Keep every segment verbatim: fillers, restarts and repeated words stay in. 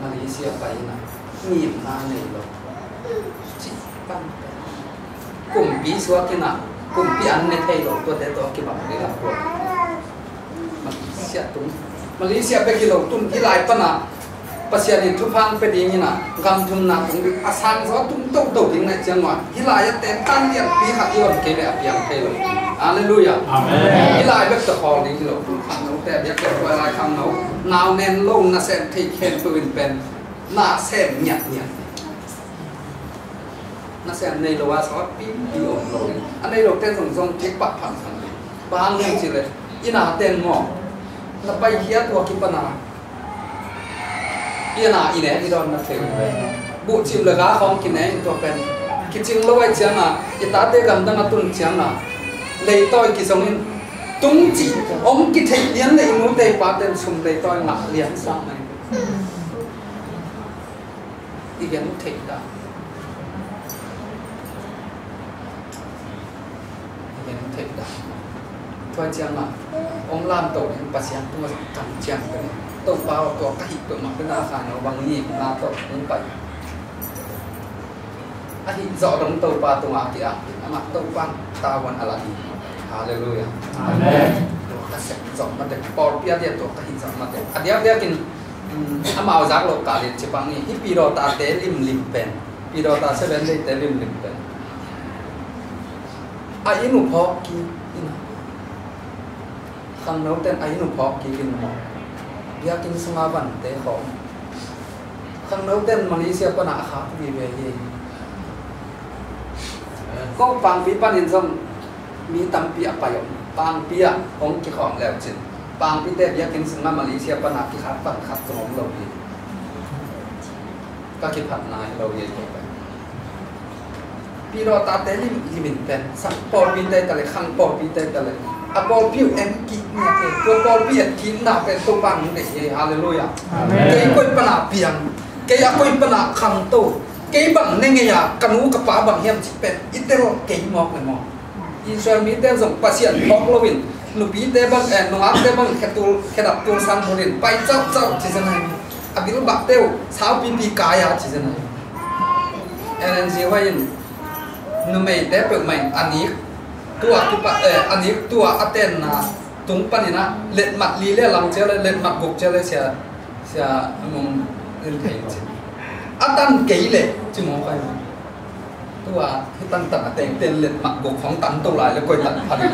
Malaysia pai in a, ngimna nei lo. Cih pan pen. Kumpi suak in a, kumpi an ne thei lo, tuate tawh kibang ding a, tua. Malaysia tung. Malaysia bek hi lo, tun hih lai pan a, Pasian in thupha hong pia ding in a, gam thumna tung ding, a sang zaw tung toto ding na hih ciang ua, hih lai a tentan lianpi khat i on kei leh a piang thei lo. Halleluiah. Amen. Hih lai bek tawh khawl ding hi lo, tung khangnote, biakinn tua lai khangno, nau nen lo nasem thei khempeuh in pen, nasem ngiatngiat. Nasem nei lo a sawt pipi om lo in, a nei lote zong zong kik pahpah zong. Bang hang hiam cih leh, i nate'n maw, na paikhiat ua kipan a, i na i nek i dawn na thei. Buhcim le ga khawng kine in tua pen kicing lo ahih ciang a, i tate gamdang a tun ciang a, leitawi kizong in, tung cih hong kitheih lian leh i nute i pate'n sum leitawi ngah lian sa mai. I gen theih dah. I gen theih dah. Tua ciang a, hong lamto ding Pasian tungah kan ciang ka ni. Topa aw, tua ka hih peuhmah pen a khan aw, bang ni na tawh hong pai. A hih zawh dong Topa tungah a ki-ap in, amah Topa tavuan a la ding. Halleluiah. Amen. Tua ka sep zawh mate, pawlpi a dia tua ka hih zawh mate. A diakdiakin, um, amau zak lo ka lian ci bang ni, hih Pidawtate limlim pen, Pidawta Seven Day-te limlim pen, a inn uh phawk kik in a, khangnote'n a inn uh phawk kik in maw, biakinn sunga vante khawng, khangnote'n Malaysia pan a khak vive hi. Ko Pangpi panin zong mi tampi a pai om. Pangpi ah hong kikhawm leu cin, Pangpite biakinn sungah Malaysia pan a kikhak pan khat zong om lo hi. Ka kiphatna hi lo hi ko pen. Pidawtate limlim in pen, sang pawlpite ta leh, khang pawlpite ta leh, a pawlpi uh em kik ngiat hi. Tua pawlpi et kikna pen Topa hong deih hi. Halleluiah. Amen. Kei koi pan a piang, kei a koi pan a khangto, kei bang ne ngei a, ka nu ka pa bang hiam cih pen i tel kei mawk le maw. Israel mite zong Pasian phawk loin, nupite bang, eh, nungakte bang khetul, khedap tul sang bulin pai cauhcauh ci zen ahi. A bilbakte uh saupipi kai a ci zen ahi. Ellen G. White in numeite peuhmah in a nik tua kipa, eh, a nik tua a tenna tung panin a letmat li le lam cia le letmat guk cia le sia, sia mong in thei ci. A tan kei le ci mawk ahi. Tua hih tantan a tengten letmat guk hong tan to lai le koi tan pha ding.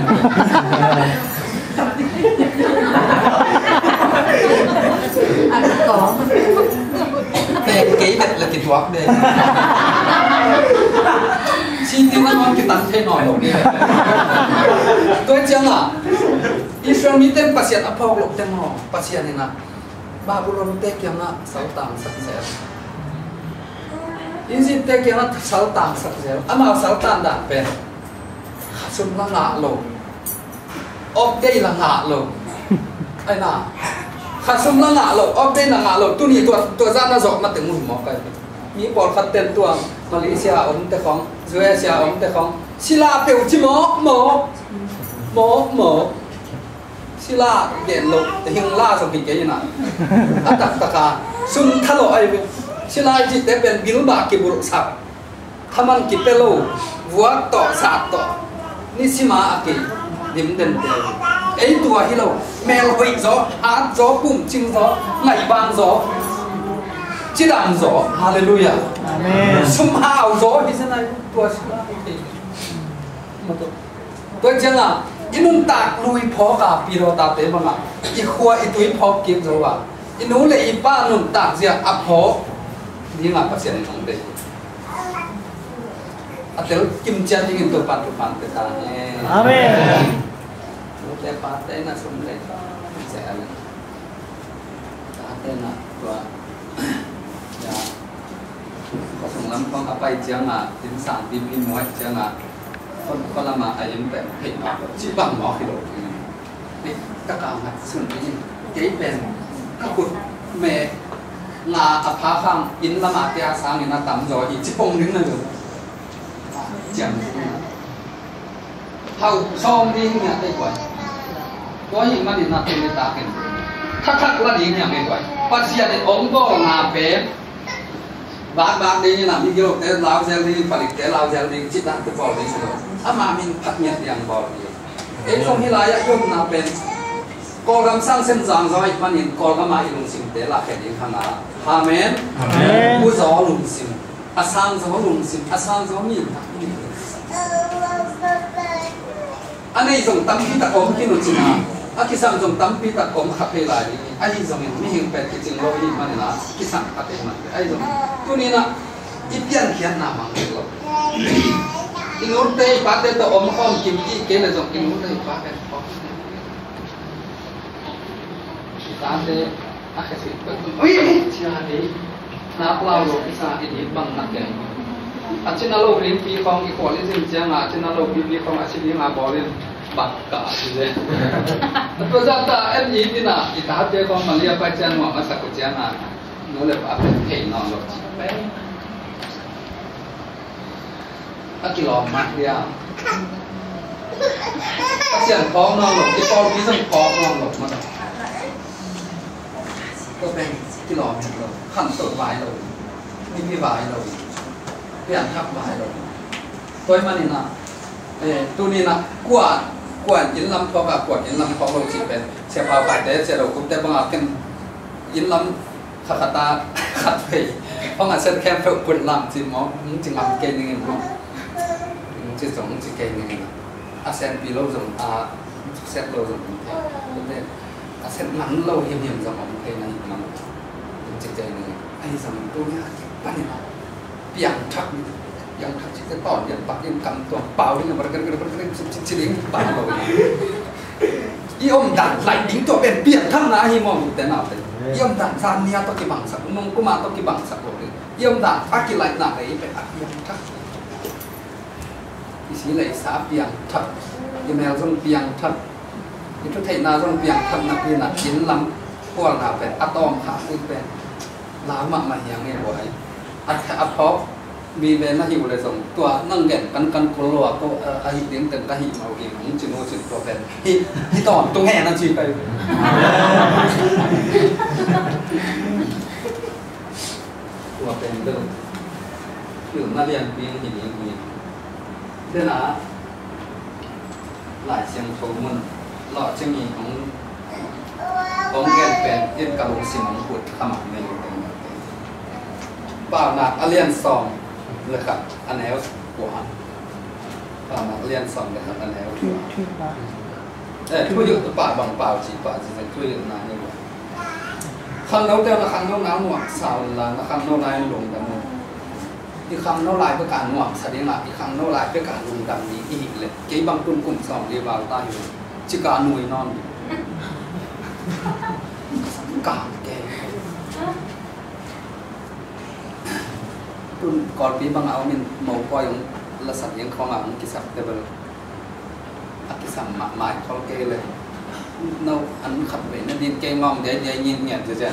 Teng kei vet le kituak de. City na hong kitan thei nawn lo de. Tua ciang a Israel mite'n Pasian a phawk loh teng aw, Pasian in a Babylon-te kiangah saltang sak zel. Egypt-te kiangah saltang sak zel. Amau saltang dan pen khasum la ngah lo, off day la ngah lo. Ai na, khasum la ngah lo, off day la ngah lo. Tuni tua, tua zan a zawh na teng uh hi mawk ai. Mi pawlkhat ten tua Malaysia a omte khawng, U S A a omte khawng, sila peuh ci mawk mawk. Mawk mawk. Sila gen lo, hing la zong hi kei ina. A taktak a sum tha lo ai ve. Sila i cihte pen bilbah kibulhsak, thaman kipia lo, vuak tawh, sat tawh, nisima a kei dim dente. Ei tua hi lo, mel hoih zaw, hat zaw, pumcing zaw, ngaihbang zaw, cidam zaw. Halleluiah. Amen. Sum hau zaw hi zen ai, tua sila hi kei. Tua ciangah i nuntak lui phawk a, Pidawtate bangah i khua i tui phawk kik zo a, i nu le i pa nuntak zia a phawk dingah Pasian in hong deih. A tel kim ciat dingin Topa thupha pia ta hen. Amen. Nute pate na sum le ta, tate na tua, ya, khua sung lam khawng a pai ciangah, inn sang bim in muai ciangah, khua, khua lamah a inn pen theih mawk lo, cih bang mawk hi lo. Ei, ka kau ngat sun in, kei pen ka khut me nga a pha khang inn lamah te a sangin a tam zaw hi, ci pong ding na lo. Ciang hau sawm ding nia tei kuai. Tua hi manin na tei le ta ken. Thakhat la ding hiam ei guai. Pasian in hong bawlna pen vakvak ding in a, migilote lau zel ding, palikte lau zel ding, cih dan tawh bawl ding hi lo. Ama min phat ngiat ding bawl ding. Ei zong hih lai-ah i omna pen Kawlgam sang sem zang zaw ahih manin Kawlgam ah i lungsimte lahkhia ding hang a. Amen. Amen. Uzaw lungsim, a sangzaw lungsim, a sangzaw mi tak mi. A nei zong tampi tak om khin uh cin a, a kisam zong tampi tak om kha thei lai ding hi. Ahi zongin mihing pen kicing lo i hih manin a, kisam kha thei mah. Ahi zongin tuni-in a i piankhiatna mang lo. I nute i pate tawh om khawm kim i kei le zong i nute i pate tawh om kim. I tate a khesik peuh tun, ui, cia dei. Nak lau lo kisa i dit bang nak kei. A cina lo ringpi khawng i khual i zin cianga, a cina lo pipi khawng a si dinga bawlin bang ka a si zen. Tua zata en i dina i tate khawng Malia pai ciang nuam a sak uh cianga, nu le pa pen thei nawn lo ci. A kilawm mat dia. Pasian phawk nawn lo, i pawlpi zong phawk nawn lo mah. Tua pen kilawm het lo, khanto vai lo, mipi vai lo, pianthak vai lo. Tua ahih manin a, eh, tuni-in a kua, kua in lam phawk a, kua in lam phawk lo cih pen Sia Pau Kaite, Sia Do Kumte bang a ken in lam khat khat a khat vei hong a set khempeuh put lam ci maw, hong ci ngam kei ning in maw, hong ci zong hong ci kei ning in. A senpi lo zong, a set lo zong hong thei. A set ngam lo hiamhiam zong hong thei na hi maw, hong ci kei ning in. Ahi zong tu nia a kik pan in a piangthak, piangthak cihte tawn lian pak in kam tuang pau ding a, bar, bar, bar, bar, bar, cih, cih, cih ding pau lo. I omdan laih ding tua pen piangthakna ahi maw, ute naute. I omdan zan nia tawh kibangsak, nung kuma tawh kibangsak lo ding. I omdan a kilaihna ei pen a piangthak. I si le i sa a piangthak, i mel zong piangthak, i thutheihna zong piangthak napi-in a inn lam khualna pen a tawm kha ui pen lau mahmah hi a ngei buai. A, a phawk vive na hi uh le zong tua nang gen kankan kul lo a ko, a, a hih ding teng ka hih mah uh hi, hong ci nu cin tua pen hih, hih tawntung hen a ci kai. Tua pen bel pilna lianpi hi ding hi. Dena Lai Siangtho mun lawhcing hi hong, hong gen pen in ka lungsim hong put kha mah nei uh pen. Paunak a lian sawm le khat a neu kua. Paunak a lian sawm le khat a neu kua. Eh, thuhilh pah bang pau ci pah ci, thuhilhna hi uh. Khangnote na khangno na nuamsa un la, na khangno lai in lungdam un. I khangno lai bek a nuamsa ding a, i khangno lai bek a lungdam ding i hih leh kei bang tun kum sawmli val ta hi. Cika nui nawn ding. Ka ke. Tun Kawlpi bang a om in mopawi hong lasak ding khawng a hong kisak te bel a kisam mahmah i khol kei le. No, an khat vei na din kei ngawng diai diai ngiat ngiat cia cia.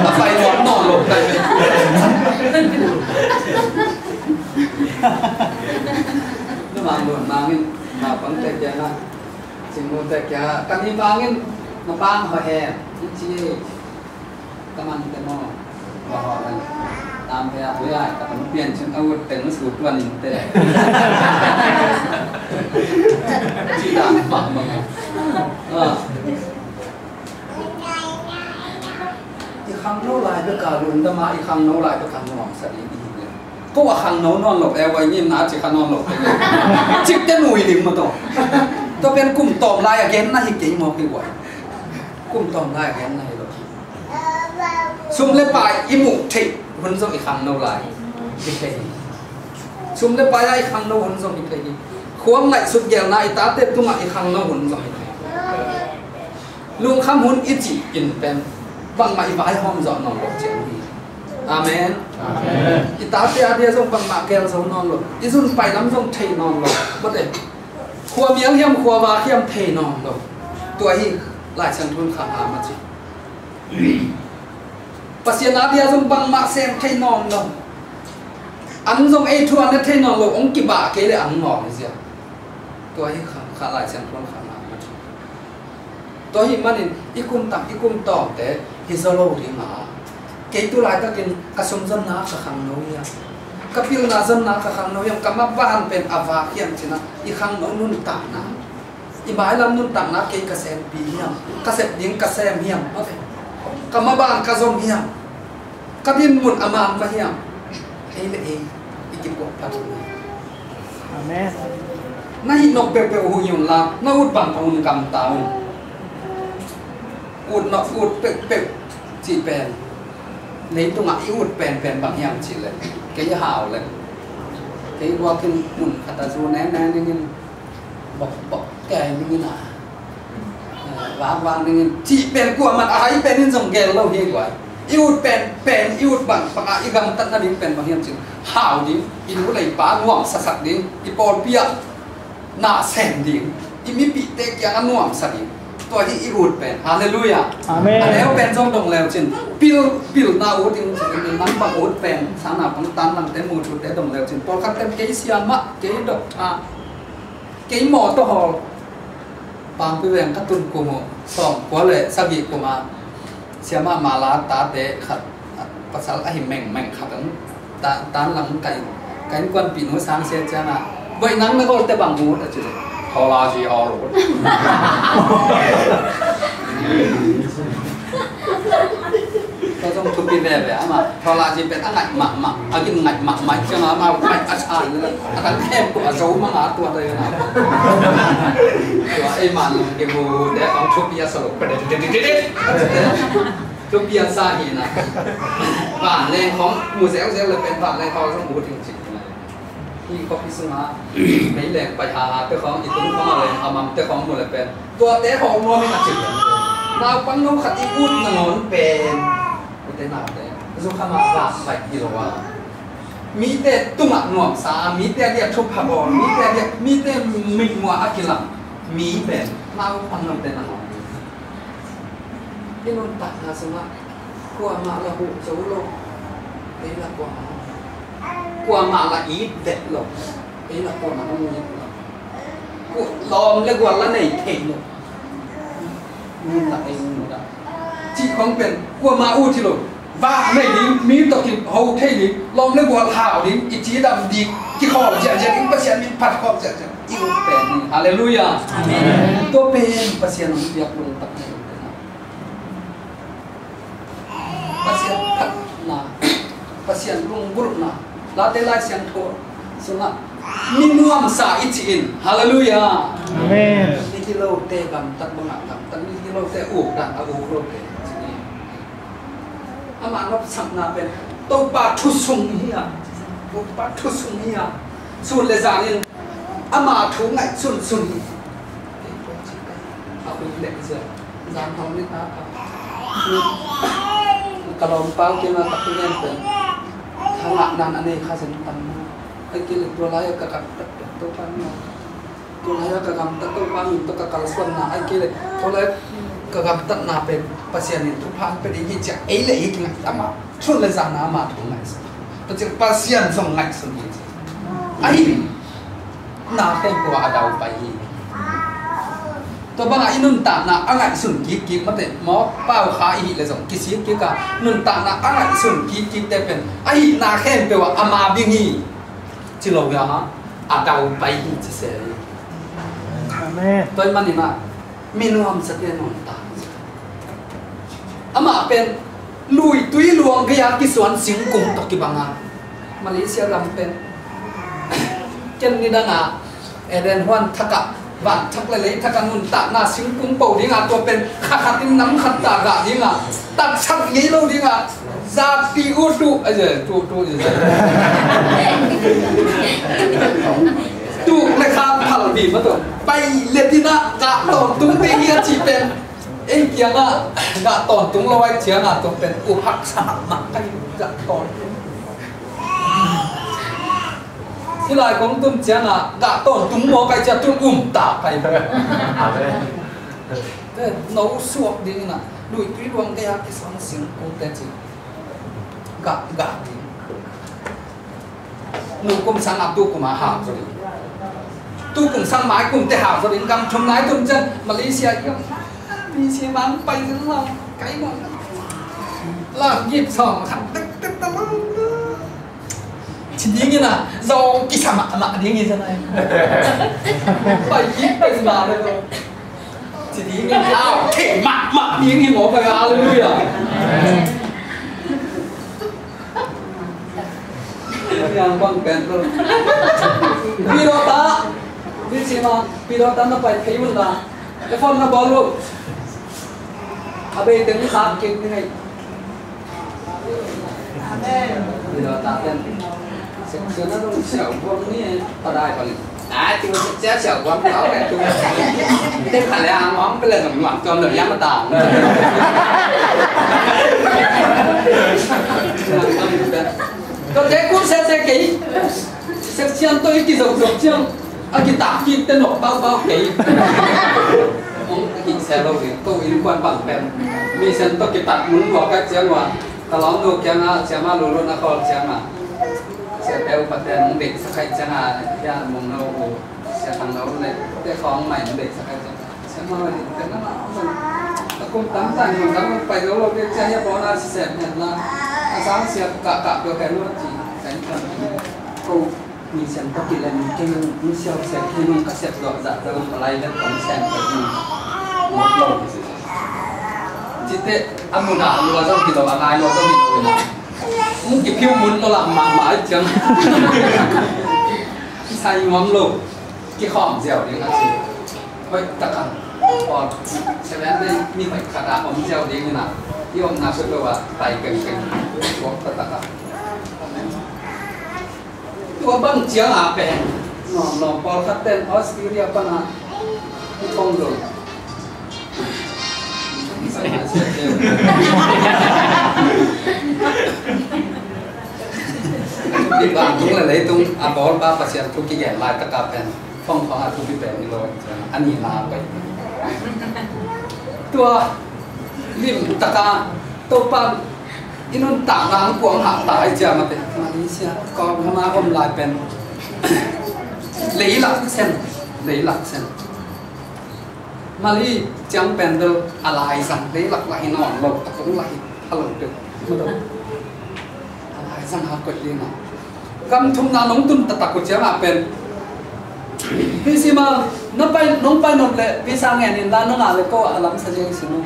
A pai nuam nawn lo kai ve. Na mang luan mang in, ma pang te kia na, sing mu te kia, kan i mang in, na pang ho he, i ci. Ka man te maw? Ka hawh lai. Tam pe a, ui ai, ka tang pian cin a ut teng su tuan in te. Ci dan mah mah. Ah. I khangno lai bek a lungdam a, i khangno lai bek a nuamsa ding i hi le. Ko a khangno nawn lo, e, vai ngim na ci kha nawn lo. Cik te nui ding maw tawh. Tua pen kum tawm lai a gen na hi kei maw kei vai. Kum tawm lai a gen na hi lo. Sum le pai i muh theih hun zong i khangno lai i thei hi. Sum le pai a i khangno hun zong i thei hi. Khuang ngaihsut gelna i tate tungah i khangno hun zong i thei hi. Lungkham hun i cih in pen bangmah i vaihawm zawh nawn lo ciang hi. Amen. Amen. I tate a dia zong bangmah gel zo nawn lo. I zun pai lam zong thei nawn lo. Mate. Khua mial hiam, khua vak hiam thei nawn lo. Tua hi Lai Siangtho in khang a ma ci. Pasian a dia zong bangmah sem thei nawn lo. An zong ei thu an ne thei nawn lo, hong kibah kei le an ngawng hi zia. Tua hi kha, kha Lai Siangtho in khang a ma ci. Tua ahih manin i kum tam i kum tawngte hi zaw lo ding a, kei tu laitakin ka sum zonna ka khangno hiam, ka pilna zonna ka khangno hiam, ka maban pen a vak hiam cih na i khangno nuntakna, i mailam nuntakna kei ka sempi hiam, ka sep ding ka sem hiam, ka maban ka zom hiam, ka dinmun a man mah hiam, ei le ei i kipuah phat uh hi. Amen. Na hih nop peuhpeuh uh hih unla, na ut bang hong gamta un. Ut nop ut peuhpeuh cih pen leitungah i ut penpen bang hiam cih leh, kei hau leh, kei guakin mun khat a zu nene ningin, bok bok kei ningin a, eh, vang vang ningin cih pen kuaman a hai pen in zong gel lo hi guai. I ut pen pen, i ut bang bang a i gamtat nading pen bang hiam cih leh, hau ding, i nu lei pa nuamsasak ding, i pawlpi ah na sem ding, i mipihte kiangah nuamsa ding. Tua hi i ut pen. Halleluiah. Amen. A neu pen zong dong leu cin, pil, pilna ut ding cin, nang bang ut pen, sang na bang tan langte mut utte dong leu cin, pawlkhat pen kei siamah, kei dok a, kei mawtaw hawl, Pangpi veng ka tun kum uh, sawmkua le sagih kum a, siamah Mala tate khat, pasal ahi mengmeng khat ang, ta-, tan lang ka inn, ka innkuanpih nu sang sia ciangah, "Boih, nang na gawlte bang ut?" a ci leh, "Thawlazi hawl ut." Tua zong thupi veve, amah thawlazi pen a ngaih mahmah, a gin ngaih mahmah ciangah amah ngaih a sa in a, a kan khem tua a zo manga tua ta in a. Tua ei man kimu te khong thupi a sa lo. Thupi a sa hi na. Vanleng khong mu zeuhzeuh le pen vanleng khong zong mu ding ci. Hih khawpi sungah meileng pai haha te khawng, i tung khawng a leng a mam te khawng mu le pen, tuate hawh nuam in a cih pen, naupang no khat i ut nangawn pen, ute naute, zu khamah vak baih hi lo a, mite tungah nuamsa a, mite a diah thupha bawl, mite a diah, mite mitmuah a kilam mi pen naupang note nangawn. I nuntakna sungah kuamah la huh zo lo, ei la kuamah, kuamah la it vet lo, ei la kuamah hong it lo. Ku-, lawm le gual la nei thei lo. Nuntak ei nuntak. Cih khong pen kuamah ut hi lo. Vak nei ding, mi tawh kiho thei ding, lawm le gual hau ding, i cidam ding, kikhawl ziahziah ding, Pasian min phat khawm ziahziah. I ut pen hi. Halleluiah. Amen. Tua pen Pasian hong piak lungtak hi. Pasian phatna, Pasian lunggulhna, Late Lai Siangtho sungah mi nuamsa i cih in. Halleluiah. Amen. Mi hi lote gamtat bangah gamtat, mi hi lote ukdan a uk lote cih in. Amah nopsakna pen Topa thu sung hi a, Topa thu sung hi a, sun le zanin ama thu ngaihsun sun hi. A hui leh zia, zan hau ni ta ka, ka lawm pau kei na tak tu nen pen, thangah nan a nei kha zin tam na. Ai kei leh tua lai ka kap tak tak Topa ni. Tua lai-ah ka gamtat Topa min tawh ka kalsuanna ai kei leh, tua lai ka gamtatna pen Pasian in thupha pia ding hi ciah ei le ei kingaih, amah sun le zana amah thu ngaihsun. Tua ciang Pasian zong ngaihsun hi ciah. Ahi na khempeuh a dau pai hi. Tua bangah i nuntakna a ngaihsun kikkik mate maw, pau kha i hih leh zong kisik kik a, nuntakna a ngaihsun kikkik te pen ahi na khempeuh ah ama bing hi. Ci lo hi a, a dau pai hi ci se hi. Amen. Tua ahih manin ah, mi nuamsate nuntak. Amah pen lui tui luang gei-a kisuan singkung tawh kibang a, Malaysia gam pen ken nidang a Eden huan thak ah, van thak le lei thak ah nuntakna singkung po ding a, tua pen kha khat in nam khat ta gah ding a, taksak ngei lo ding a, zakpi uh tuh, a, tuh, tuh, tuh le kha phal bim a, tua pai le ding a, gah tawntung te hi a cih pen, ei kiangah gah tawntung lo ahih ciangah tua pen uh haksa mahmah ka hi, gah tawntung. Hih lai kong tun ciangah gah tawntung mawk ahih ciang tun um ta ka hi. Amen. No suak ding in ah, lui tui luang gei-a kisuan singkung te cih gah, gah ding. Nu kum sang a tu kum a hau zaw ding. Tu kum sang mai kum te hau zaw ding. Gam thum nai tun ciang Malaysia i gam Ni si mang pai zong lau kai mo. La gip song khat tek tek ta lo. Ci ding in a zong kisa mahmah ding in zan ai. Pai gip pai zong lau. Ci ding in a thei mahmah ding in mo pai. Halleluiah. Yang bang pen tu. Pilota. Ni si mang pilota na pai thei un la. Te phone na bawl lo. A bei teng ni khak kik ni ngai. Amen. Pilota pen. Section na dong siau buang ni padai pang. Ai, tu sia siau buang kau kan tu. Te pha le ang ong pe le dong nuam tuam lo yang ma ta. Ko te kun sia sia kei. Section to i kizok zok ciang. A kitak kik te nawk baubau kei. Hong hih sia lo ding ko innkuan bang pen. Mission tawh kitat mun lua ka ciang ua, ka lawmnu kiangah, Siama, lulutna khawl ciangah, siate upate hong deihsak ahih ciangah, hia mungno uh, Sia Thangno le te khawng mai hong deihsak ahih ciangah, Siama, hong deihsak ahih ciangah, a kum tamtak hong tam pai zo lo, te ciang hia pawna sisem hen la, a sang siap kahkah peuh hen lo ci, kan kan ko. Mission tawh kilem kei nung, mission siat kei nung, ka siat zawh zah zah nung, ka lai vet kong sian kei nung. Mawk lo. Cite a mun a lua zong hi lo, a ngai lo zong hi lo. Hong kiphiu mun tawh lam mahmah ahih ciang, kisai nuam lo, kikhawm ziau ding a ci. Hoih tak a, aw, Seventh Day mi hoih khat a om ziau ding in a, i omna sut lo a pai kengkeng. Suak tak a. Tua bang ciang a pen, no, no, pawlkhat ten Australia pan a i pong lo. Vantung le leitung a bawlpa Pasian thu kigen laitak a pen, pong pong a thupi pen hi lo, a nihna pai. Tua limtak a Topa i nuntakna ang kuang hah ta i ciam a te. Malaysia, Kawlgam a om lai pen leilak sen, leilak sen. Mali ciang pen bel a laizang leilak lah hi nawn lo, a kung lah hi a lo deuh. A laizang a koih ding a. Gam thumna nong tun taktak uh ciangah pen, Pi Sima, na pai, nong pai nop leh visa ngen inla, na ngah leh ko a lamsa ziau i si nung.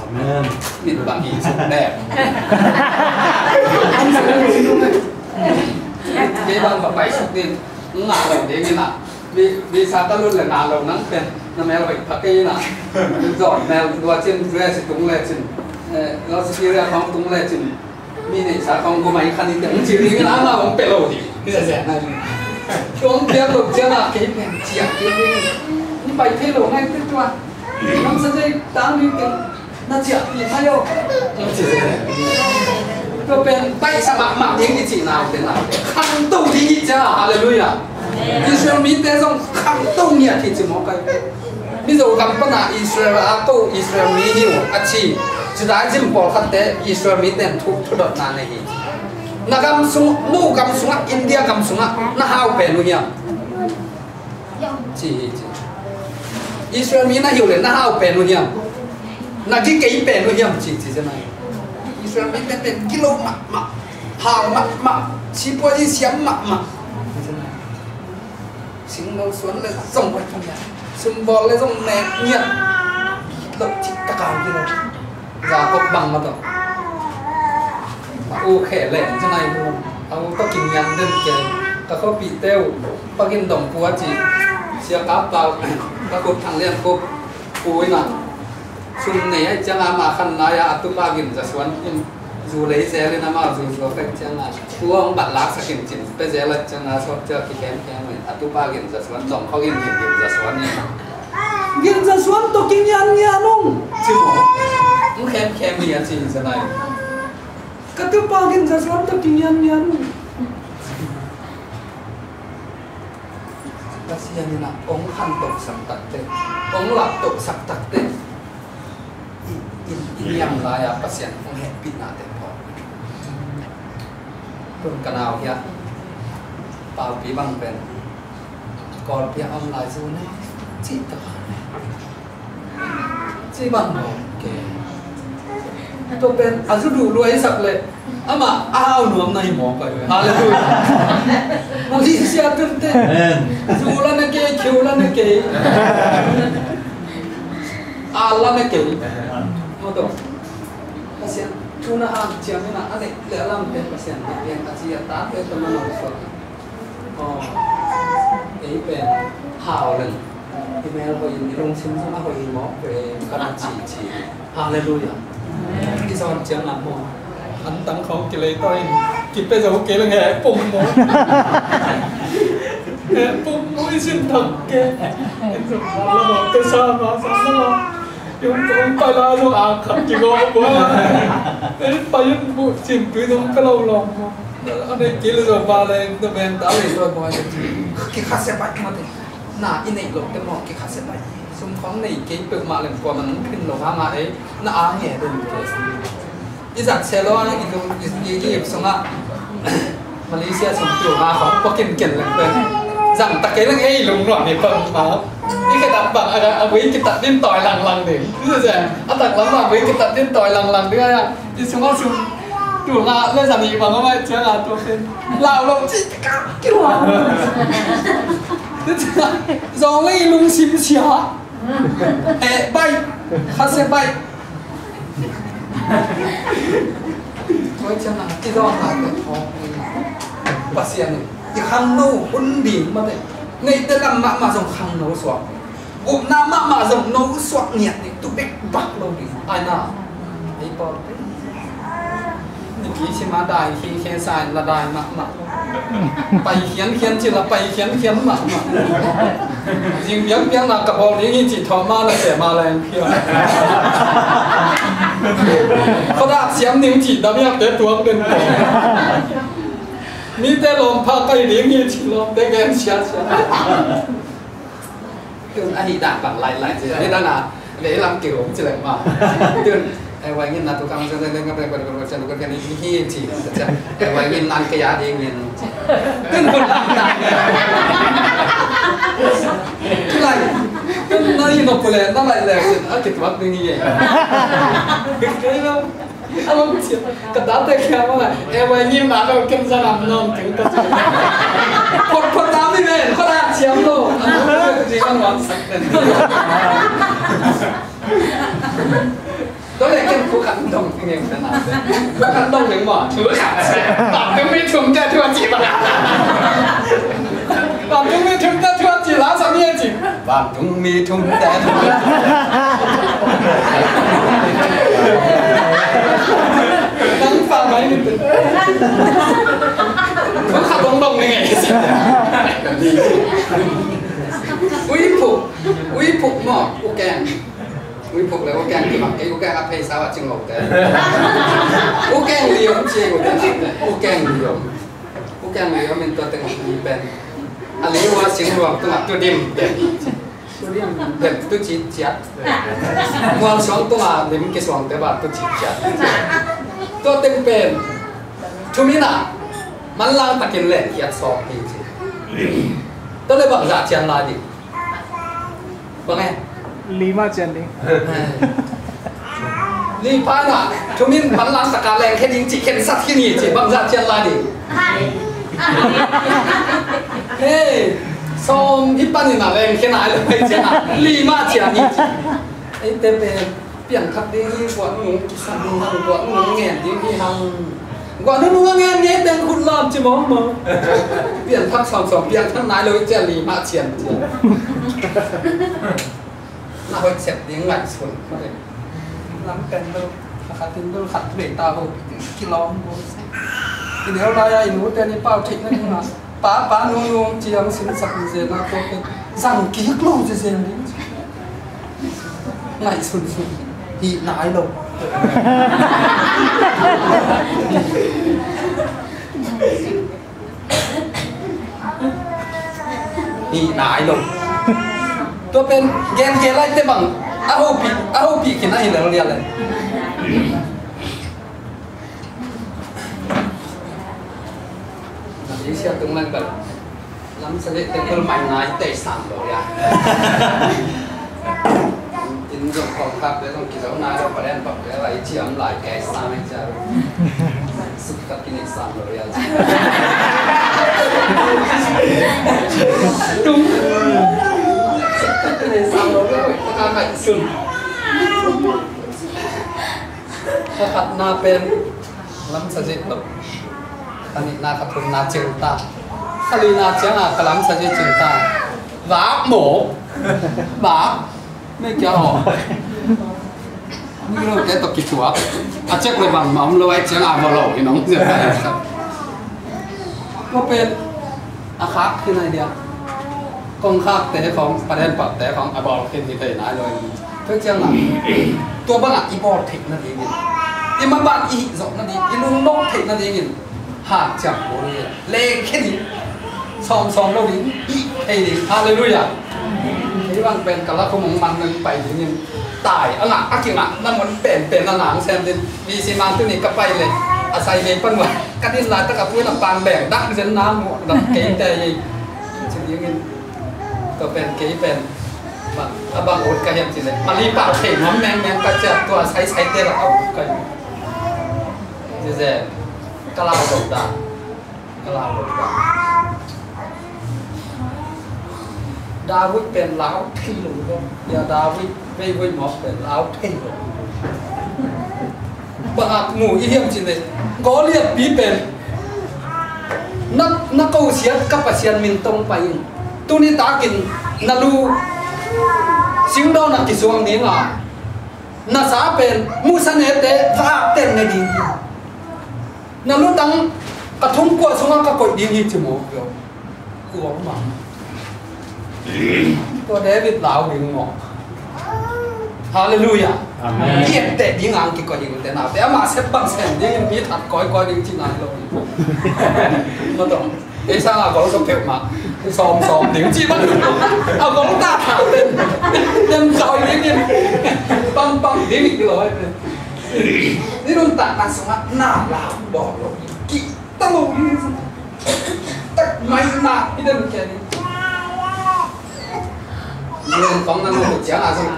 Amen. Min bang hi suk leh. Lamsa ziau i si nung. Kei bang va pai suk ding, ngah lo ding in a. Vi-, visa ka lut leh ngah lo nang pen, na mel hoih pha kei in a. Zon mel dua cin, dress i tung lecin, eh, loudspeaker khawng tung lecin. Mi neihsa kong gumai khan i teng ci ding in a, ama hong pia lo ding. Hi zazia na ding. Hong piak lo ciang a kei pen ciah kei ding. Hong pai thei lo ngai te tua. Lamsa ziau tang ding teng na ciah pi mai o. Tua pen baihsa mahmah ding i cihna uh teng a, khangto ding i ci a. Halleluiah. Israel mite zong khangto ngiat hi ci mawk ai. Mizo gam pana Israel a ko Israel mi hi uh a ci. Judaism pawlkhatte Israel mite in thu, thudotna nei hi. Na gam sung, no gam sungah, India gam sungah na hau pen uh hiam? Ci hi ci. Israel mi na hi uh leh na hau pen uh hiam? Na gi kei pen uh hiam? Ci ci zen ai. Israel mite pen gilo mahmah, hau mahmah, sipuazi siam mahmah. Singno suan le zong hoih ngiat, sumbawl le zong nek ngiat. Lo cik taka hi lo. Jakob bang ma tawh. A u khe leh ci nai hu. A u tawh kingian den ke. Ka khuapihte uh Pagin Dong Pu a ci. Sia Kap Pau, ka khup Thang Lian Khup, Pu in a. Sum nei ahih ciangin ama khan lai-a a tupa Gin Za Suan in zu lei zel in amau zu zuak ahih ciangin, tua hong bat laksak in cin pia zel ahih ciangin, sawt ciang kikhemkhem in a tupa Gin Za Suan, dong khawng in Gin, Gin Za Suan in. Gin Za Suan tawh kingianngian ung. Ci maw? Hong khemkhem hi a ci hi zen ai. Ka tupa Gin Za Suan tawh kingianngian ung. Pasian in a hong khantosak takteh, hong laptosak takteh, i, i, i niam lai-a Pasian hong hehpihna teng phawk. Tun ka nau hiah Paupi bang pen Kawlpi ah om lai zu ne, cih tak a ne. Ci bang maw? Okay. Tua pen a zu duh lua i sak leh amah a hau nuam na hi mawk pai ve. Halleluiah. Malaysia tun teh zu la na kei, khiu la na kei, a la na kei. Maw, tua Pasian thu na hanciam in a, a neih le a lam pen Pasian na piang a ci a ta pen tama na suak. Aw, ei pen hau leng i mel hoih in i lungsim zong a hoih hi mawk ve ka na ci ci. Halleluiah. I zawn ciang a maw, an tang khawng kilei tawi in kipia zo kei leng he pum maw, he pum maw i sin thak ke. In zong la maw, pia sa ma sa la maw. Yung kong pai la zong a khat kigawh bua. Ei pai in buh cin tui zong pia lo lawng maw. A nei kei le zo ba le, na ven ta le zo ba le. Kikhasia pai mate. Na i neih loh te maw, kikhasia pai. Sum khawng nei kei peuhmah leng kuamah nong phin lo hang a, ei na a nge den kei. I zat se lo a, i lung, i, i, i ip sungah Malaysia sung tul nga khawng pua kinken leng pen zang tak kei leng ei lungnuam hi pang ma. I khedap bang a, a vui kitat din tawi langlang ding. I zat se a taklam bang vui kitat din tawi langlang ding a, i sungah sung tul nga le zan i bang a mai ciang a tua pen lau lo ci ka kilau. Zong le i lungsim sia. Eh, bai. Khasia bai. Tua ciang a, i zawn a te thawng Pasian in i khangno hun ding mate. Neite lam mahmah zong khangno suak. Gupna mahmah zong no suak ngiat ding, tu bek bak lo ding. Ai na. Ei pawl te. Nipi sim a dai hi khe sa in la dai mahmah. Pai khian khian ci la pai khian khian mahmah. Zing biang biang na ka bawl ding hi ci thawh ma na se ma leng khian. Khuadak siam ning ci dam yak te tuak den. Mite lawm pha kai ding hi ci lawm te gen sia sia. Tun a hi dan bang lai lai ci. Hi dan a, le lam kiu ci leng ma. Tun, eh, wai ngin na tu kang zeng zeng zeng ka bre bre bre bre bre bre bre hi ci. Eh, wai ngin nan ka ya ding ngin. Tun tun lam na. Lai. Tun na hi no pule, na lai le. A ki tuak ding hi. Kei lo. A lawm cia, ka tate kia ma la, e wai ngim na lo ken za nam nom teng ta. Phot phot ta mi ven, phot a ciam lo. A lawm cia, zi kan wan sak ken. Tua le ken khu kan dong teng em ka na. Khu kan dong teng ma. Khu kan cia. Ta tu mi thum te tu ci ba. Vantung mi thum te thu a ci la sa ni a ci. Vantung mi thum te thu. Nang fa mai ni tu. Kha dong dong ni ngai. Ui phuk, ui phuk maw, u keng. Ui phuk le u keng ki mak kei, u keng a phei sa wa cing lo te. U keng liom ci u keng. U keng liom. U keng liom in tua teng hi pen. A liu a sing luang tungah tu dim pen. Tu dim pen tu ci ciat. Muang suang tungah lim kisuang te ba tu ci ciat. Tua teng pen. Thum in a manlang takin len khiat sawm hi ci. Tua le bangzah cian lai ding. Bang e? Lima cian ding. Li pa na, thum in manlang taka leng khe ding ci, khensat khin hi ci, bangzah cian lai ding. Hei, sawm hi panin a leng khe nai lo hi cian a, lima cian hi ci. Ei te pen, piangthak ding hi, guah nung kisan ding hang, guah nung ngen ding hi hang. Guah nung nung a ngen ngei teng khut lam ci mawk mawk. Piangthak sawm sawm, piangthak nai lo hi cian lima cian cian. Na hoih sep ding ngaihsun. Lam pen lo, a khat in lo, khat vei ta ho, kilawm bo. I neu lai a, i nu te ni pau thik na ni ma. Pa, pa, nu, nu, ciang sin sak ni zen a, ko ke zang kik lo zen zen ni. Ngaihsun sun. Hi nai lo. Hi nai lo. Tua pen gen ke lai te bang a hopi, a hopi khin a hi lel lian le. Malaysia tung lang bel lam sa le te bel mai nai te sam lo ya. In Zong kongkhak te zong kizo nai lo, palen bak te lai ciam lai kei sang ai cia. Suk tak kini sang lo ya. Tung. Suk tak kini sang lo ya. Taka ngai sun. Ka khatna pen lamsa zik lo. Ka nihna ka thumna cil ta. Ka lina cianga ka lamsa zik cil ta. Vak maw. Vak. Mei kia aw. Mei lo te tawh kituak. A cek le bangmah om lo ai cianga bawl lo hi nong. Tua pen a khak hi nai dia. Kongkhak te khong, palen pak te khong a bawl khin hi thei nai lo. Tua cianga tua bangah i bawl theih nadingin, i maban i hih zawh nading, i lungnop theih nadingin, ha ciam ko ni leng khe ding, sawmsawm lo ding, i thei ding. Halleluiah. Hei bang pen ka la khum hong man nang pai dingin, tai a ngah a kingah na mun penpen na nang sem din. Visi man tuni ka pai le a sai vei panuan ka din lai taka puin a pang beng dak zen na mu dak kei te ei. Ci dingin tua pen kei pen a bang ut ka hiam ci le mali pau thei nuam mengmeng ka ciah tua sai sai te la a ut ka hi. Ci zen ka la a ut ta. Ka lau lo ka. David pen lau thei lo lo. Ya David vei vei mawk pen lau thei lo. Bangak mu i hiam cin le. Goliath pi pen na, na ko siat ka Pasian min tong pai in. Tuni takin na lu singdaw na kisuang ding a. Na sa pen musa nete vak ten ne ding. Na lutang ka thungkua sungah ka koih ding hi ci maw? Kua mah. Tua David lau ding maw? Halleluiah. Amen. I etteh ding ang kikoih ding te na te amah sep bang sem ding mi that kawikawi ding ci nai lo. Matong. Ei sang a gol ka peuh mah. Sawmsawm ding ci bang. A gol ta kha den. Den zawi ding in. Pangpang ding in kilo. Ni nuntakna sungah na lau bawl lo. Kihta lo ni. Tak mai na i den kia ni. Ni nuntakna na lo ciang a sung.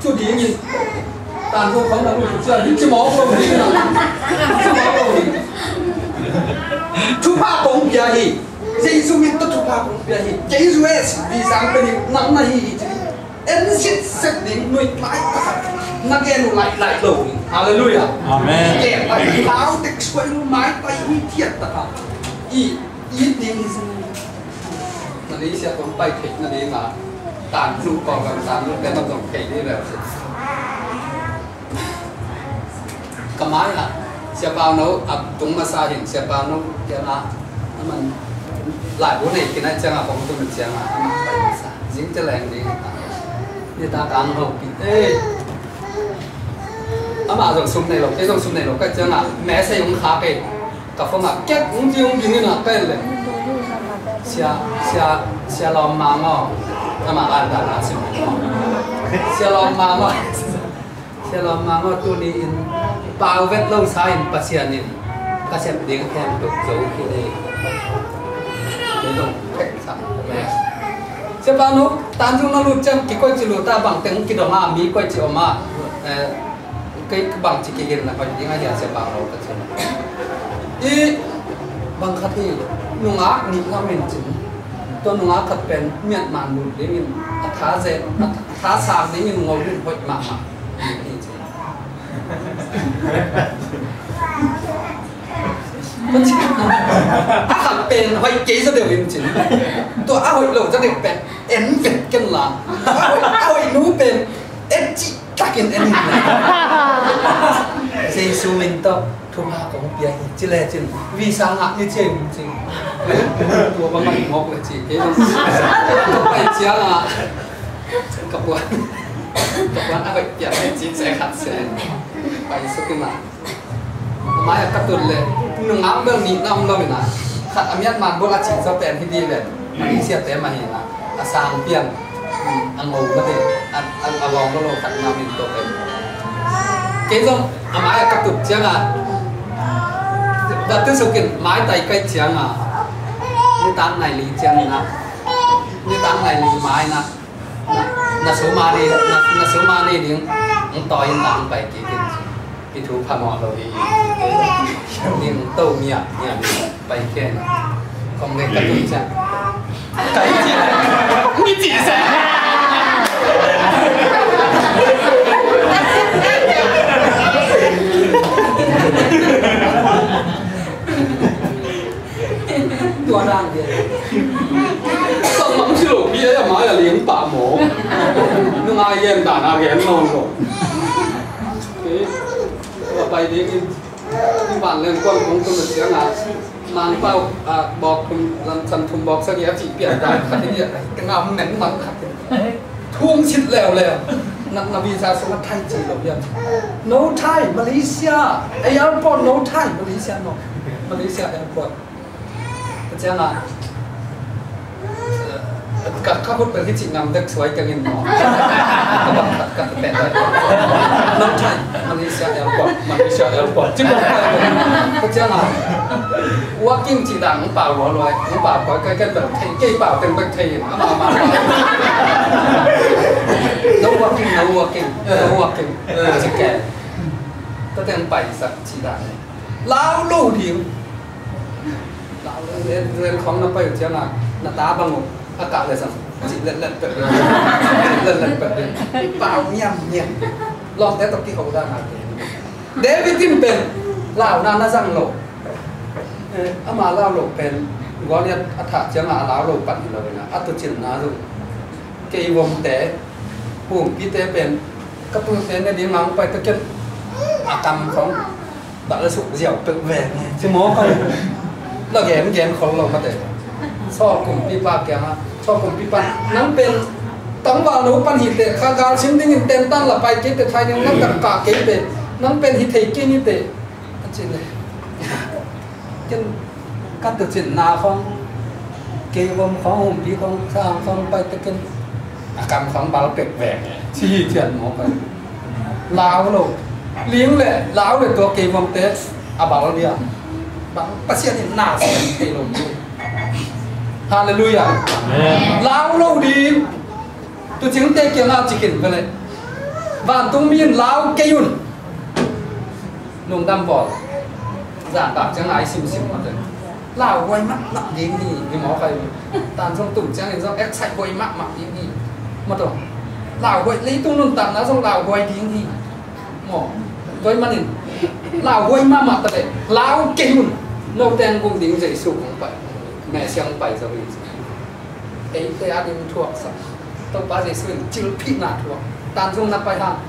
Cu ding in. Tan zo khong na lo ciang ni ci mawk lo ni. Ci mawk lo ni. Thupha kong pia hi. Jesu min tawh thupha kong pia hi. Jesu es vi sang pe ni nang na hi hi ci. En sit set ding nuih lai takah na gen uh laih laih lo ding. Halleluiah. Amen. Gen lai lau tek suai lo mai pai ui thiat takah i it ding hi sin. Malaysia kong pai theih nading a tan lu kong kan tan lu kan zong thei ding lel sin. Ka mai ah Sia Pau No a tung masa hin Sia Pau No kiangah a man laibu nei kinai ciangah kong tung ciangah a man pai masa zing te leng ding a ta. Ni ta kang ho pi ei. Amah zong sum nei lo kei zong sum nei lo ka ciangah message hong kha kei. Ka phone ah kek hong ci hong ding in ah ka en leh. Sia, sia, sia lawm mang aw. Amah an dan a sim. Sia lawm mang aw. Sia lawm mang aw, tuni in pau vet lo sa in Pasian in ka sep ding khempeuh zo hi ei. Kei zong pek sak. Sia Pau No, Tanzung na lut ciang kikoih ci lut a bang teng kidong a mi koih ci om a. Eh, kei bang ci kigin na koih ding a hia Sia Pau No ka ci. I bang khat hi nungak nih lam in cin. Tua nungak khat pen Myanmar lut ding in a tha zen, a tha sang ding in ngol in hoih mahmah. A khat pen hoih kei zaw deuh in cin. Tua a hoih lo zaw deuh pen en vet ken la. A hoih, a hoih nu pen en cih takin en in. Jesu min tawh thupha kong pia hi ci le cin. Visa ngah ni ci ei um cin. Tua bang a mawk le ci. Kei bang pai ciang a ka puan, ka puan a hoih piak ni ci se khat se. Pai suk in a. Mai a ka tun le nungak bel nih na om lo in a, khat a Myanmar bul a cin zaw pen hi di le Malaysia te mah hi in a, a sang pian, a ngo mah di, a, a, a lawng lo lo khat na min to pen. Kei zong a mai a ka tut ciang a, ba tu sukin mai tai kai ciang a, ni tang nai li ciang in a, ni tang nai li mai na. Na sumani, na, na sumani ding, ang tawi in lang pai kik in. I thu phamawh lo hi. Ding to miah miah ding pai kik in. Kong ding ka tun ciang. Kai ci. Mi ci sa. Tua dan dia. Sang mang si lo pi a mai a liang pa mo. Nung a yen dan a gen non lo. Tua pai ding in. Ni ban leng kuan kong tung a siang a. Mang pau a bawk thum lam san thum bawk sa dia ci pia dan khat dia. Ka ngam neng mang khat dia. Thum sit leuleu. Na, na visa sung a Thai ci lo dia. No Thai, Malaysia. Airport no Thai, Malaysia no. Malaysia airport. Ka ciang a, eh, ka, ka khut bel hi cih ngam dek suai keng in maw. Ka bang khat ka pet lai. Nang Thai, Malaysia airport, Malaysia airport. Cih bang khat. Ka ciang a, walking cih dang pau lua lua, pau koi, koi, koi bel thei, kei pau teng bek thei in, ama, ama. No walking, no walking, no walking. Cih kei. Ka teng pai sak cih dang. Lau lo ding. Lau lo, len, len khong na pai uh ciang a, na ta bang uh, a kah le sang. Cih let let pet. Let let pet. Pau niam niam. Lawmte tawh kiho dan a ke. David in pen, launa na zang lo. Eh, ama lau lo pen, Goliath a thah ciang a, a lau lo pan hi lo in a, a tuucinna zong. Kei vomte, humpite pen, ka tuute ne ding mang pai ka ken, a kam khong. Bal a suk ziau peuh ve nge. Ci maw ka. La gen gen khol lo mate. Saw kumpipa kiangah. Saw kumpipa. Nang pen tangval no pan hi teh. Kha gal sim dingin tentan la pai kei teh thai ning nang tak kah kei teh. Nang pen hi thei kei ni teh. A ci le. Ken ka tuucinna khong. Kei vom khong humpi khong sang khong pai teh ken. A kam khong bal pek ve nge. Ci hi cian maw ka. Lau lo. Ling le, lau le tua kei vomte a bal dia. Bang Pasian in na sian thei lo. Halleluiah. Amen. Lau lo ding. Tuucingte kiangah ci khin ve le. Vantung mi in lau kei un. Lungdam bawl. Zan bak ciang ai simsim mah teh. Lauhuai mahmah ding hi, hi maw khai. Tan zong tum ciangin zong excite huai mahmah ding hi. Maw tawh. Lauhuai, leitung nuntakna zong lauhuai ding hi. Maw. Tua ahih manin. Lauhuai mahmah ta leh. Lau kei un. No teng gung ding Jesu kong pai. Messiah kong pai zo hi. Eite a ding thuaksak. Topa Jesu in cilphihna thuak. Tan zong na pai hang.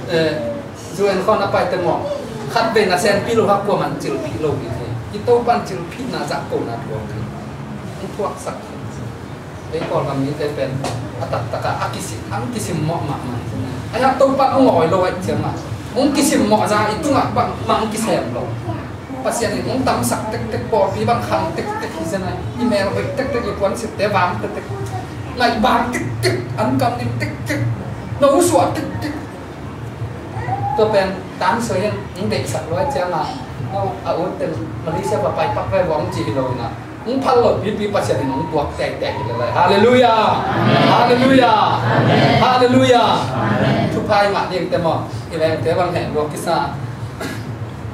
Eh, U N khawng na paite maw? Khatvei na senpi lo hang kuaman cilphih lo hi thei. I Topan cilphihna zahkona thuak hi. Hong thuaksak hi. Ei Kawlgam mite pen a taktak a, a kisim, hong kisim mawh mahmah hi. Ahi hang Topan hong awi lo ahih ciangin hong kisim mawh zah i tungah bangmah hong kisem lo. Pasian in hong damsak tektek, pawlpi bang khang tektek hi zen a, i mel hoih tektek, i puansilhte vang tektek, ngaih bang tektek, an kam dim tektek, no suah tektek. Tua pen tan soi in hong deihsak lua ciangin a, a ut ten Malaysia va pai pak ve vua hong ci hi lo in a, hong phal lo pipi Pasian in hong puak teitei hi le lai. Halleluiah. Halleluiah. Halleluiah. Thupha i ngah dingte maw, i vengte bang heh lua kisa.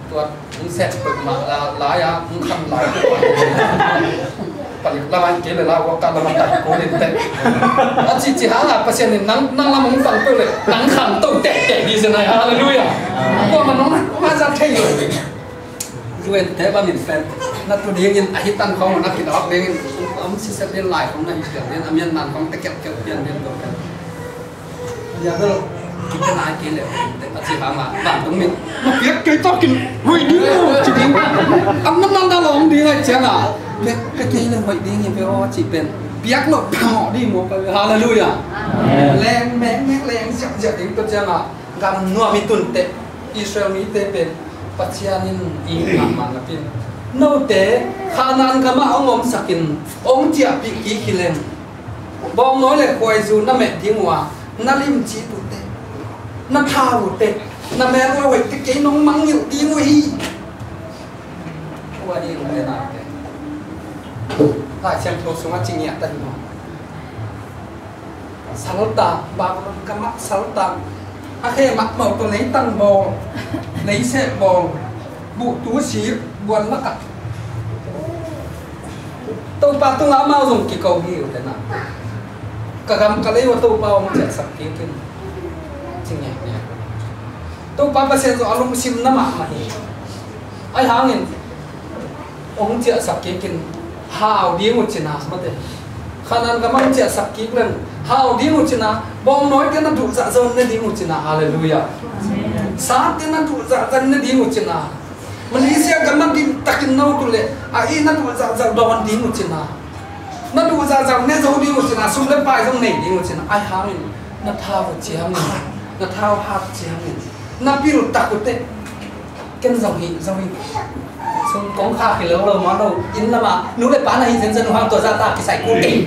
Tua hong seh peuhmah la, lai-a hong kham lai peuhmah. Palik lamah kei le la, wakah lamah tai ko nin teh. A cici hang a Pasian in nang, nang lam hong pang peuh le nang kham to tehteh ding zen ai. Halleluiah. Tua man nong na, nong na zat thei lo. U N te bang in pen na tu dingin a hi tan khong na kinawk dingin om sisel din lai khong na hi pian din a mian man khong te kep kep pian din to pen. Bia bel, kita nai kei le, a ci hang a, vantung mi. Ma piak kei tawh kin, hoih ding lo, ci ding. Am nam nam da lawng ding ai ciang a. Piak, piak kei le hoih ding hi ve aw, ci pen. Piak lo, phamawh ding maw ka ve. Halleluiah. Amen. Leng, meng, meng, leng, ziah, ziah ding tua ciang a. Gam nuam i tun teh, Israel mite pen, Pasian in i mahmah na pin. Note, Kanaan gam ah hong omsak in, hong ciahpih kik hi leng. Bawngnawi le khuaizu na meh ding uh a, na limci uh teh, na tha uh teh, na mel uh a hoih teh kei nong mangngilh ding uh hi. Tua ding uh le nate. Lai Siangtho sungah ci ngiat ta hi maw. Saltang, Babylon gamah saltang. A khe mahmah tawh leitang bawl, leiseh bawl, buhtu si buan lakah. Topa tungah amau zong kiko hi uh tena. Ka gam ka lei uh Topa hong ciahsak kik in. Ci ngekngek. Topa Pasian zong a lungsim na mahmah hi. Ahi hangin hong ciahsak kik in hau ding uh cina mate. Khanan gam hong ciahsak kik leng hau ding uh cina, bawngnawi te na duh zahzah ne ding uh cina. Halleluiah. Sa te na duh zahzah ne ding uh cina. Malaysia gam a dim takin no tu le a i na duh zahzah dawn ding uh cina. Na duh zahzah ne zo ding uh cina, sum le pai zong nei ding uh cina. Ahi hangin na thau uh ciangin, na thau hat ciangin, na pil tak uh teh. Ken zong hi, zong hi. Sum kong kha hi lo lo ma lo. Inn lama nu le pa na hi zenzen uh hang tua zata kisai kul kei.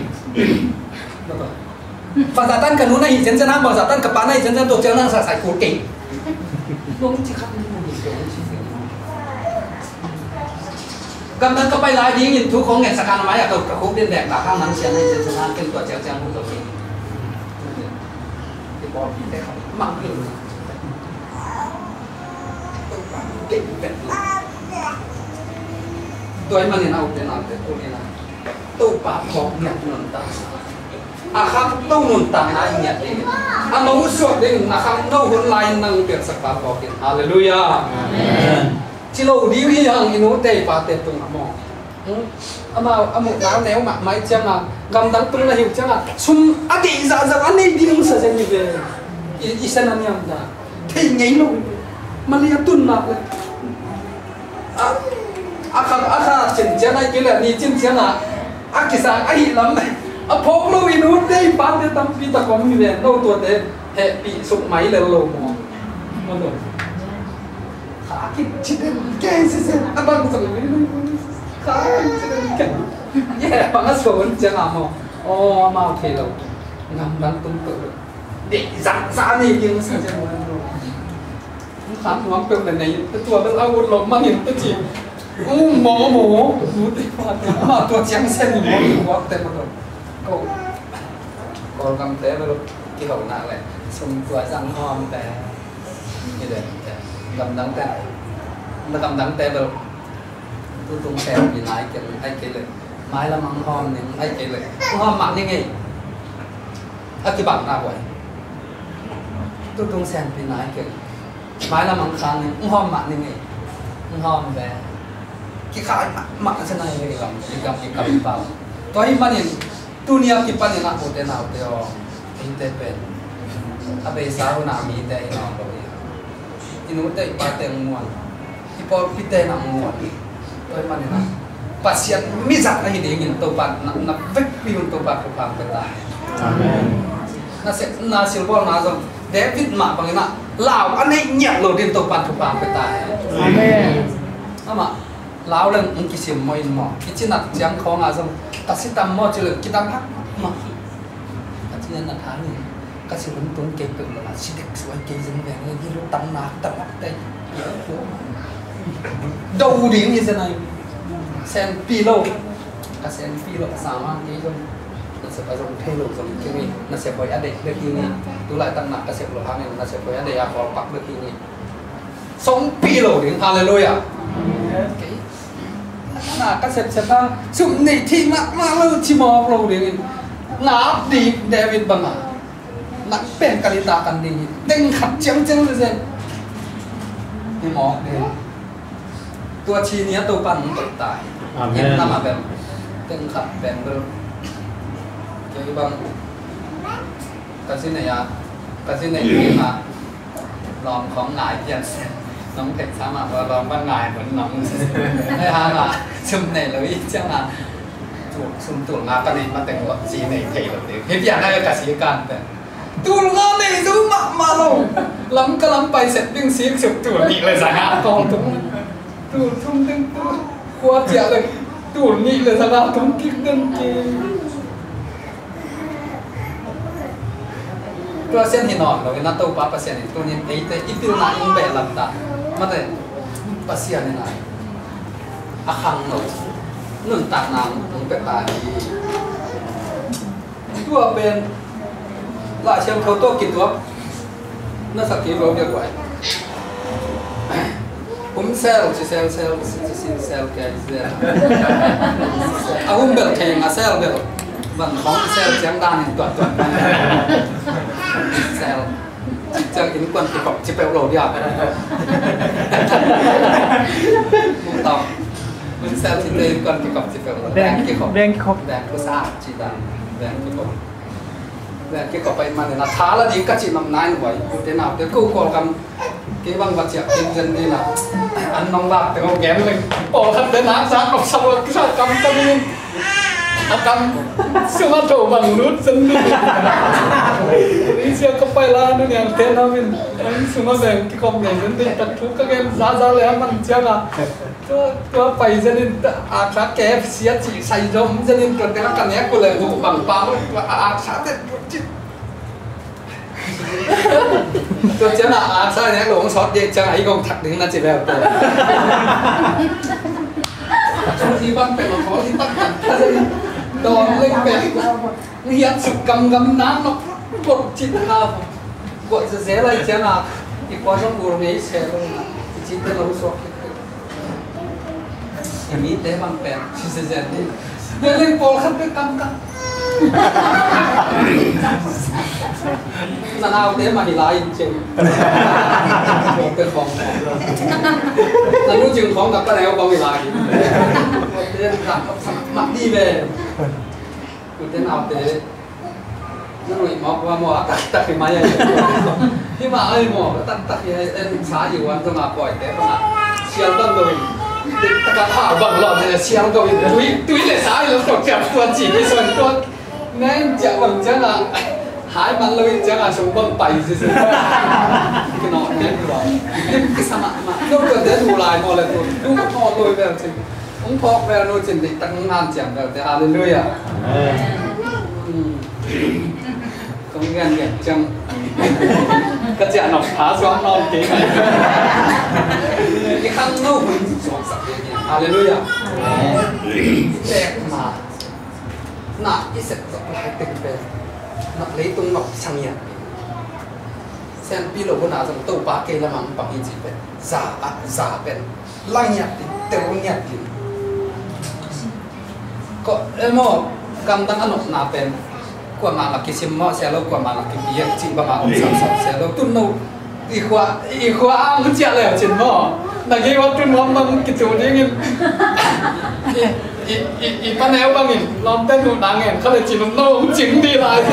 Bangzah tan ka nu na hi zenzen hang, bangzah tan ka pa na hi zenzen tua ciang nang sa sai kul kei. Nong ci khat ni nong ci khat ni. Gamdang ka pai lai dingin thu kong ngetsak a na mai a ka khuk din dek dak hang nang sia na hi zenzen hang ken tua ciang ciang hong zo kei. Mang kei. Tua ahih manin a ute naute, tuni-in a Topa phawk ngiat nuntak, a khangto nuntakna i ngiat ding, a no suak ding, na khangno hun lai-in nang piaksak pa phawk in. Halleluiah. Amen. Ci lo ding hi hang i nute i pate tungah maw. Hmm? Amau a muhna neu mahmah ciangin, gamdang tung na hi uh ciangin, sum a deih zahzah a nei ding sa zen hi ve. I, i san a niam ta. Thei ngei lo hi ve. Mali a tun nak le. A, a kha, a kha cin ciang a, i kile ni cin ciang a, a kisang a hi lam. A phawk lo i nute i pate tampi tak om hi ve. No tuate hehpih suk mai lel lo maw. Maw lo. Kha kici den kei sese, a bang sang ni. Kha kici den kei. Ye, bang a suan ciang a maw. Aw, amau thei lo. Gamdang tung to lo. Deih zahzah nei ding sa ciang maw. Kha nuam peuh le nei, tua bel a ut lo manin te ci. U maw, maw. U te pa te. Amau tua ciang sen ni maw, ni kuak te maw lo. Ko. Kawlgam te bel kihona le. Sum tua zang hawm te. Hi le, gamdang te, na gamdang te bel, tutung senpi nai kei, ai kei le, mailam ang hawm ning, ai kei le, hawm mah ning ei. A kibang na buai. Tutung senpi nai kei, mailam ang khang ning, hawm mah ning ei. Hawm ve. Kikhai mahmah a cia nai ve i gam, i gam, i gam pau. Tua ahih manin, tuni a kipanin a ute naute aw, eite pen a beisa hun a mite hi nawn lo hi. I nute i pate hong muan, i pawlpite na hong muan. Tua ahih manin a Pasian mizat na hi dingin Topa na, na vekpi hun Topa thupha hong pia ta hen. Amen. Na sep, na silbawlna zong David mah bangin a lau a neih ngiat lo dingin Topa thupha hong pia ta hen. Amen. Amah lau leng hong kisim maw in maw, i cinat ciang khawngah zong ka si tam maw ci leng kidang hak mah. Ka cinat na thang in ka si lungtung kei peuh lo a si dek suai kei zong veng le hi lo tam nak tam nak tei. Do ding hi zen ai. Senpi lo. Ka senpi lo ka sa mang kei zong. Na sep a zong thei lo zong kei ni. Na sep hoih a deih bek hi ni. Tulaitak nak ka sep lo hangin na sep hoih a deih a kawlpak bek hi ni. Songpi lo ding. Halleluiah. Okay. Na ka sepsep a sum nei thei mahmah lo ci mawk lo dingin na dik David banga na pen ka lita kan ding hi. Teng khat ciangciang sese hi mawk ding. Tua ci ni a Topa nong toih ta hi. Amen. Inn lam a bel teng khat pen bel kei bang ka ci nei a ka ci nei ding a Lawm khong ngai pian sen. Nong theih sa mah, lawm bang ngai mun nong. Ai hang a, sum nei lo i ciang a, sum tul nga ka nei mateng lo, si nei thei lo ding. Hi pian a ka si kan pen. Tul nga nei zo mahmah lo. Lam ka lam pai set ding sik suk tul nih le zang a kong tung. Tul thum ding tul. Khua ciah le tul nih le zang a tung kik den kik. Tua sian hi nawn lo in a Topa Pasian in tunin eite i pilna in beh lam ta. Mate Pasian in a a khang lo nuntakna hong pia ta hi. Tua pen Lah siam kho tawh kituak. Na sak kei lo bia kuai. Hum sel, ci sel, sel, ci, ci sin sel, kei sel. A hum bel kei, a sel bel. Bang khong sel ciang dan in tuat tuat. Sel. Ci ciang innkuan kikop ci peuh lo dia. Hum sel ci te innkuan kikop ci peuh lo. Beng kikop. Beng kikop. Beng kusa ci dan. Beng kikop. Beng kikop pai man na tha la ding ka ci nam nai nuai. Ute naute ko Kawlgam kei bang va ciah kei zen ding na. An nong vak te ko gen leng. Pawlkhat te na sa kop sa lo kisa kam ta ding. A kam sunga tho bang lut zen ding. Ri sia ka pai la nu niang te na min. An sunga beng kikop nei zen ding tak thu ka gen za za le a man ciang a. Tua, tua pai zen in, a, aksa K F C a ci sai zom zen in, tua teng a ka nek uh leh, uh, bang pa, uh, a, aksa te, uh, ci. Tua ciang a, aksa nek lo, hong sawt dek ciang a, i gong thak ding na ci bel tua. Tua hi bang pen, tua hi bang pen, tua leng pen. Hiat suk gam gam nang nok, buat cit ha. Buat zezel lai ciang a, i kua zong ur ngei se lo na, i cit te lo suak. I mi te bang pen, si zezel ni. Bel leng pawlkhat bek kam kam. Na nau te mah hi lai in ceng. Pawlkhat khong. Na nu cing khong ka pa neu bang hi lai. Pawlkhat te mah ni ve. Ute naute, na nuih mawk ua maw, a taktak hi mai a hi. Hi mah a hi maw, a taktak hi a hi, en sa hi uan zong a pawite bang a. Sial bang lo in. Dik tak a tha bang lo in, sial lo in. Tui, tui le sa hi lo tok ciam tuan ci, tui suan tuan. Neng ciah bang ciang a. Hai man lo in ciang a sung bang pai si si. Kino neng tua. Dik kisa mah mah. Lo tua te du lai maw le tu. Du maw lo i bel ci. Hong phawk vel nu cin, dik tak hong hanciam vel te. Halleluiah. Amen. Hmm. Kong gen gen ciang. Ka ciah nop tha suak nawn kei. I khangno hun suaksak kei. Halleluiah. Amen. Tek ma. Na i sep tok lai teng pen. Na leitung nop sang ia. Sianpi lo hun a zong Topa kei lamang pang i ci pen. Za a, za pen. Lang ngiat ding, tel ngiat ding. Ko, eh, maw, gamdang a nopna pen. Kuamah lak kisim maw, sia lo, kuamah lak kipiak cih bangah om sapsap sia lo. Tun no, i khua, i khua ang ciah leu cin maw. Na gei wa tun nuam bang kitu dingin. I, i, i, i paneu bangin, lawmte nuh na ngen, kha le cin um no, um cing di lai.